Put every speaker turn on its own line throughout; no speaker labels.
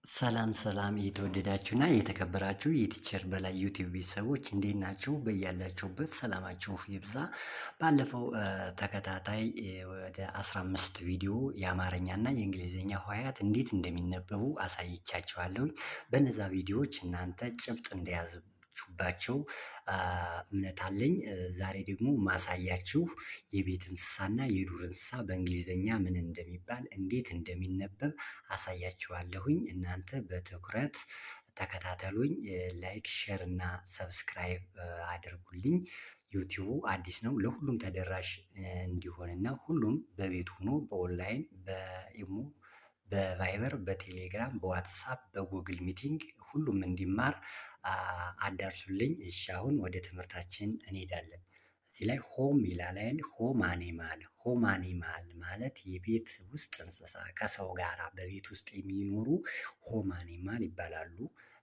ሰላም ሰላም የተወደዳችሁና የተከበራችሁ የ teacher በላይ YouTube ቤተሰቦች እንዴት ናችሁ? በያላችሁበት ሰላማችሁ ይብዛ። ባለፈው ተከታታይ ወደ 15 ቪዲዮ የአማርኛና የእንግሊዝኛ ሆሄያት እንዴት እንደሚነበቡ አሳይቻችኋለሁኝ። በነዛ ቪዲዮዎች እናንተ ጭብጥ እንደያዛችሁባቸው እምነት አለኝ። ዛሬ ደግሞ ማሳያችሁ የቤት እንስሳና የዱር እንስሳ በእንግሊዝኛ ምን እንደሚባል፣ እንዴት እንደሚነበብ አሳያችኋለሁኝ። እናንተ በትኩረት ተከታተሉኝ። Like፣ share እና subscribe አድርጉልኝ። YouTube ኡ አዲስ ነው፣ ለሁሉም ተደራሽ እንዲሆንና ሁሉም በቤት ሆኖ በኦንላይን፣ በኢሞ፣ በቫይበር፣ በቴሌግራም፣ በዋትሳፕ፣ በጉግል ሚቲንግ ሁሉም እንዲማር አዳርሱልኝ። እሺ፣ አሁን ወደ ትምህርታችን እንሄዳለን። እዚህ ላይ home ይላል አይደል? Home animal። Home animal ማለት የቤት ውስጥ እንስሳ፣ ከሰው ጋራ በቤት ውስጥ የሚኖሩ home animal ይባላሉ።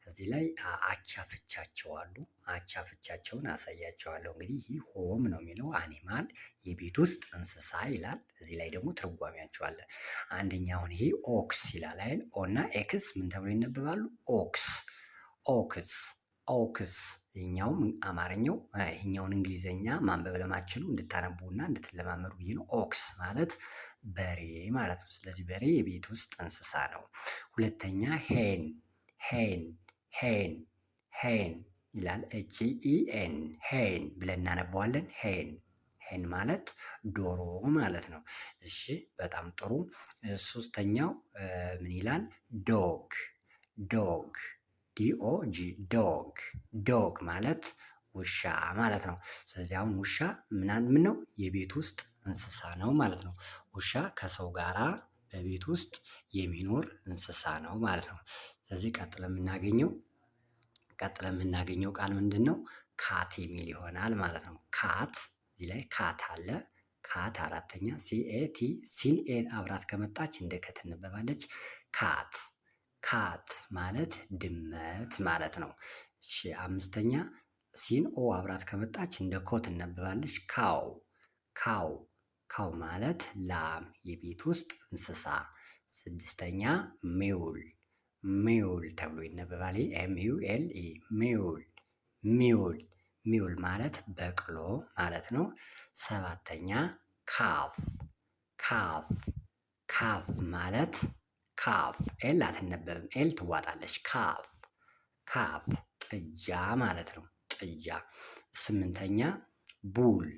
እዚህ ላይ አቻ ፍቻቸው አሉ። አቻ ፍቻቸውን አሳያችኋለሁ። እንግዲህ ይህ home ነው የሚለው፣ animal የቤት ውስጥ እንስሳ ይላል። እዚህ ላይ ደግሞ ትርጓሜያቸው አለ። አንደኛውን ይሄ ox ይላል አይደል? O እና X ምን ተብሎ ይነበባሉ? Ox፣ ox፣ ox። ይሄኛውም አማርኛው፣ ይሄኛውን እንግሊዘኛ ማንበብ ለማትችሉ እንድታነቡና እንድትለማመዱ ብዬ ነው። Ox ማለት በሬ ማለት ነው። ስለዚህ በሬ የቤት ውስጥ እንስሳ ነው። ሁለተኛ hen፣ hen፣ hen፣ hen ይላል። HEN፣ hen ብለን እናነበዋለን። Hen፣ hen ማለት ዶሮ ማለት ነው። እሺ፣ በጣም ጥሩ። ሶስተኛው ምን ይላል? Dog፣ dog፣ DOG፣ dog። Dog ማለት ውሻ ማለት ነው። ስለዚህ አሁን ውሻ ምናምን ምን ነው? የቤት ውስጥ እንስሳ ነው ማለት ነው። ውሻ ከሰው ጋራ በቤት ውስጥ የሚኖር እንስሳ ነው ማለት ነው። ስለዚህ ቀጥለን የምናገኘው ቃል ምንድነው? Cat የሚል ይሆናል ማለት ነው። Cat፣ እዚህ ላይ cat አለ። Cat አራተኛ CAT፣ C ን A አብራት ከመጣች እንደ ከ ትነበባለች። Cat፣ cat ማለት ድመት ማለት ነው። እሺ፣ አምስተኛ C ን O አብራት ከመጣች እንደ ኮ ትነበባለች። Cow፣ cow፣ cow ማለት ላም፣ የቤት ውስጥ እንስሳ። ስድስተኛ mule፣ mule ተብሎ ይነበባል። MULE፣ mule፣ mule፣ mule ማለት በቅሎ ማለት ነው። ሰባተኛ calf፣ calf፣ calf ማለት calf L አትነበብም፣ L ትዋጣለች። Calf፣ calf ጥጃ ማለት ነው። ጥጃ። ስምንተኛ bull፣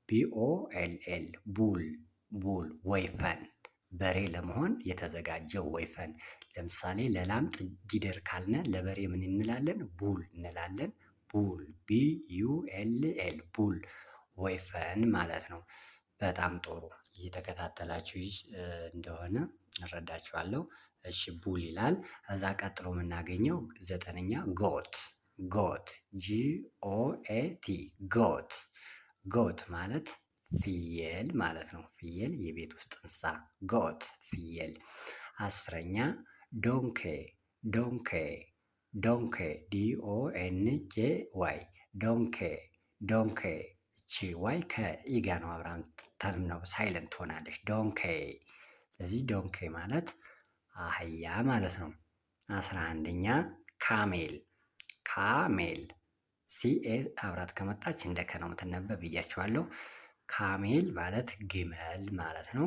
BOLL፣ bull፣ bull ወይፈን፣ በሬ ለመሆን የተዘጋጀው ወይፈን። ለምሳሌ ለላም ጊደር ካልነ ለበሬ ምን እንላለን? Bull እንላለን። Bull፣ BULL፣ bull ወይፈን ማለት ነው። በጣም ጥሩ፣ እየተከታተላችሁ እንደሆነ እረዳችኋለሁ። እሺ፣ bull ይላል። እዛ ቀጥሎ የምናገኘው ዘጠነኛ goat፣ goat፣ GOAT፣ goat። Goat ማለት ፍየል ማለት ነው። ፍየል የቤት ውስጥ እንስሳ፣ goat ፍየል። 10ኛ donkey፣ donkey፣ donkey፣ DONKY፣ donkey፣ donkey። እቺ Y ከ E ጋ ነው አብራ ነው፣ silent ትሆናለች። Donkey። ስለዚህ donkey ማለት አህያ ማለት ነው። 11ኛ camel፣ camel፣ CA አብራት ከመጣች እንደ ከ ነው የምትነበብ ብያችኋለሁ። Camel ማለት ግመል ማለት ነው።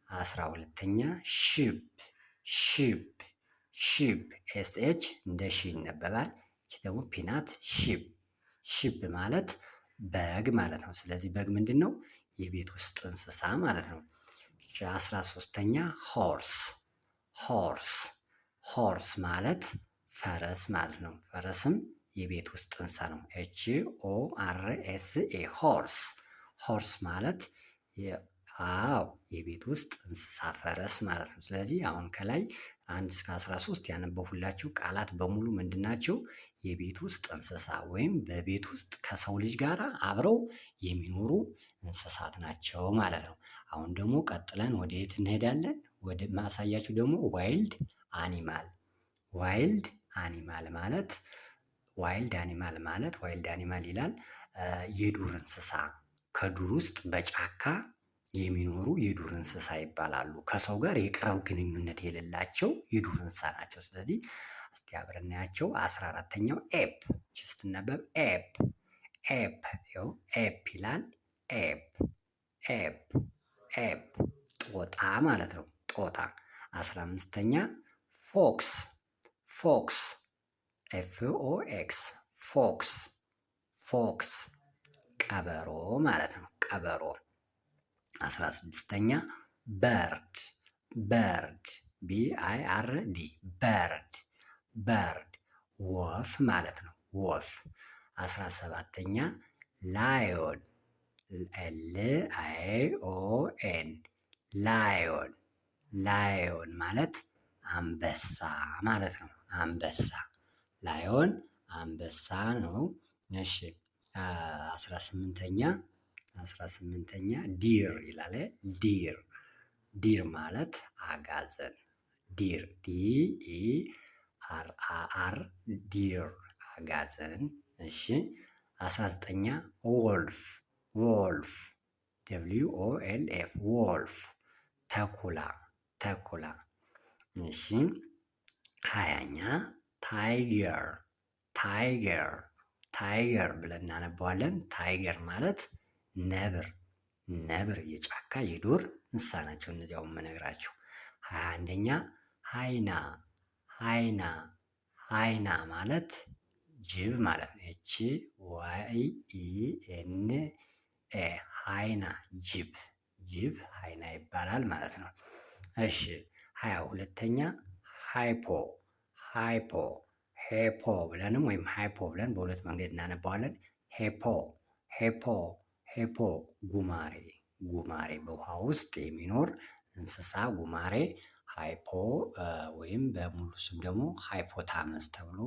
12ኛ sheep፣ sheep፣ sheep፣ SH እንደ ሺ ይነበባል። እቺ ደግሞ P ናት። Sheep፣ sheep ማለት በግ ማለት ነው። ስለዚህ በግ ምንድን ነው? የቤት ውስጥ እንስሳ ማለት ነው። 13ኛ horse፣ horse፣ horse ማለት ፈረስ ማለት ነው። ፈረስም የቤት ውስጥ እንስሳ ነው። HORSE፣ horse። Horse ማለት አዎ የቤት ውስጥ እንስሳ ፈረስ ማለት ነው። ስለዚህ አሁን ከላይ 1 እስከ 13 ያነበብሁላችሁ ቃላት በሙሉ ምንድን ናቸው? የቤት ውስጥ እንስሳ ወይም በቤት ውስጥ ከሰው ልጅ ጋር አብረው የሚኖሩ እንስሳት ናቸው ማለት ነው። አሁን ደግሞ ቀጥለን ወደ የት እንሄዳለን? ወደ ማሳያችሁ ደግሞ wild animal። Wild animal ማለት፣ wild animal ማለት፣ wild animal ይላል፣ የዱር እንስሳ፣ ከዱር ውስጥ በጫካ የሚኖሩ የዱር እንስሳ ይባላሉ። ከሰው ጋር የቅርብ ግንኙነት የሌላቸው የዱር እንስሳ ናቸው። ስለዚህ እስቲ አብረን እናያቸው። 14ተኛው ape ስትነበብ ape ape ይኸው ape ይላል። Ape ape ape ጦጣ ማለት ነው። ጦጣ። 15ኛ fox fox F O X fox fox ቀበሮ ማለት ነው። ቀበሮ። 16ኛ bird bird B I R D bird bird ወፍ ማለት ነው። ወፍ። 17ኛ lion L I O N lion lion ማለት አንበሳ ማለት ነው። አንበሳ lion አንበሳ ነው። እሺ 18ኛ 18ኛ deer ይላል። Deer deer ማለት አጋዘን deer D E R R deer አጋዘን። እሺ 19ኛ wolf wolf W O L F wolf ተኩላ ተኩላ። እሺ 20ኛ tiger tiger tiger ብለን እናነባዋለን። Tiger ማለት ነብር ነብር የጫካ የዱር እንስሳ ናቸው። እነዚያው የምነግራችሁ። 21ኛ hyena hyena hyena ማለት ጅብ ማለት ነው። H Y E N A hyena ጅብ ጅብ hyena ይባላል ማለት ነው። እሺ 22ኛ hippo hippo hippo ብለንም ወይም hippo ብለን በሁለት መንገድ እናነባዋለን። Hippo hippo hippo ጉማሬ ጉማሬ በውሃ ውስጥ የሚኖር እንስሳ ጉማሬ hippo ወይም በሙሉ ስም ደግሞ hippopotamus ተብሎ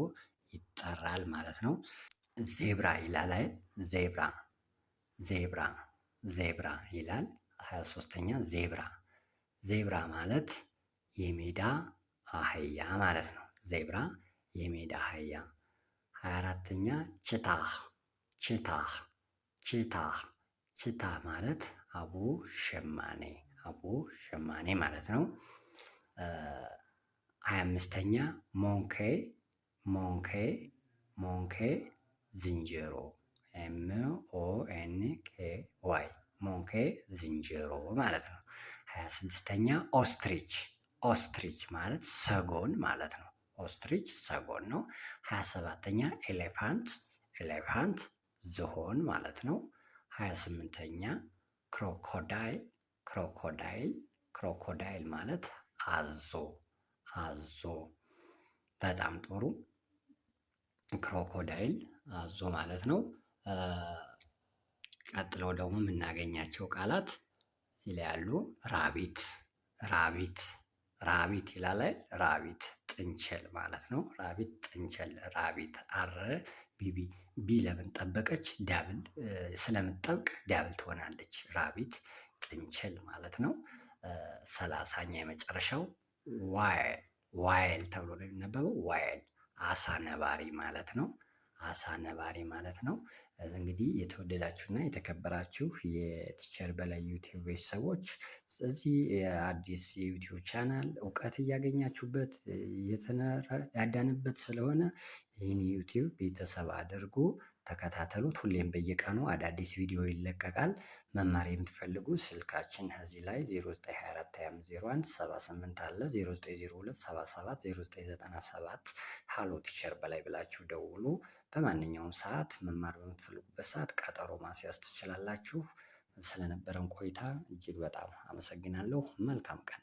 ይጠራል ማለት ነው። Zebra ይላል አይደል? Zebra zebra zebra ይላል። 23ኛ zebra zebra ማለት የሜዳ አህያ ማለት ነው። Zebra የሜዳ አህያ። 24ኛ cheetah cheetah cheetah cheetah ማለት አቦ ሸማኔ አቦ ሸማኔ ማለት ነው። 25ኛ monkey monkey monkey ዝንጀሮ M O N K Y monkey ዝንጀሮ ማለት ነው። 26ኛ ostrich ostrich ማለት ሰጎን ማለት ነው። Ostrich ሰጎን ነው። 27ኛ elephant elephant ዝሆን ማለት ነው። 28ኛ crocodile crocodile crocodile ማለት አዞ አዞ። በጣም ጥሩ። Crocodile አዞ ማለት ነው። ቀጥለው ደግሞ የምናገኛቸው ቃላት እዚህ ላይ ያሉ rabbit rabbit rabbit ይላል። Rabbit ጥንቸል ማለት ነው። Rabbit ጥንቸል rabbit R B B B ለምን ጠበቀች? Double ስለምትጠብቅ double ትሆናለች። Rabbit ጥንቸል ማለት ነው። 30ኛ የመጨረሻው whale whale ተብሎ ነው የሚነበበው። Whale አሳ ነባሪ ማለት ነው። አሳ ነባሪ ማለት ነው። እንግዲህ የተወደዳችሁና የተከበራችሁ የ teacher በላይ ዩቲዩብ ቤተሰቦች እዚህ አዲስ የዩቲዩብ ቻናል እውቀት እያገኛችሁበት እየተረዳንበት ስለሆነ ይህን ዩቲዩብ ቤተሰብ አድርጎ ተከታተሉት። ሁሌም በየቀኑ አዳዲስ ቪዲዮ ይለቀቃል። መማር የምትፈልጉ ስልካችን እዚህ ላይ 0924250178 አለ 0902770997 ሃሎ teacher በላይ ብላችሁ ደውሉ። በማንኛውም ሰዓት መማር በምትፈልጉበት ሰዓት ቀጠሮ ማስያዝ ትችላላችሁ። ስለነበረን ቆይታ እጅግ በጣም አመሰግናለሁ። መልካም ቀን።